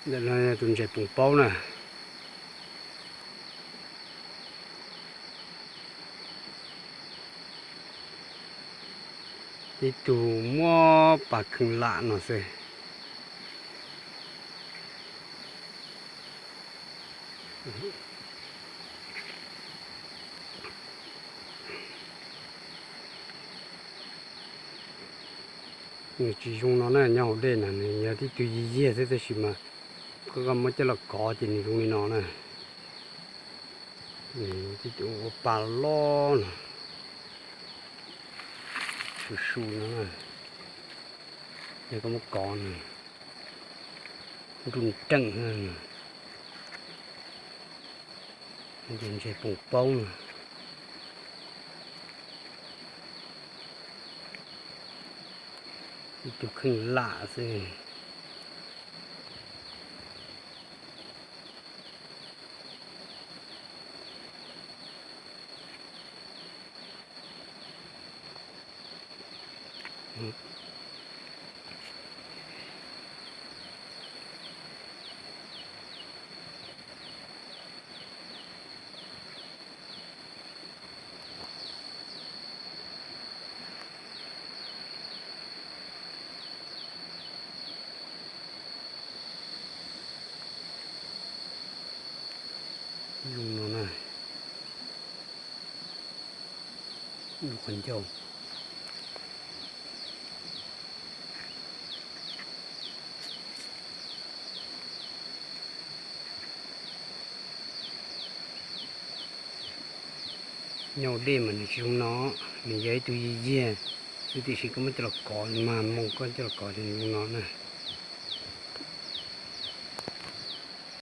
Ntawm no yog tus ntses poom paub na. Tib tug muab pas kheej lam no xwb. Nws tsis zoo no na, nyob hauv dej na, nws yog tib tug yiag yiag xwb, tab sis mas koj muab coj los kov ces nws zoo li no na. Nws tib tug ua pa loj no, su su no, yog koj muab kov nws nruj nreem. Ntses poom paub no, ib tug kheej lam xwb. Zoo no na, lub qhov ncauj. Nyob hauv dej mas nws tsis zoo no, nws yog ib tug yiag yiag xwb, tiam sis koj muab coj los kov, mas mus koj coj los kov ces nws zoo no na.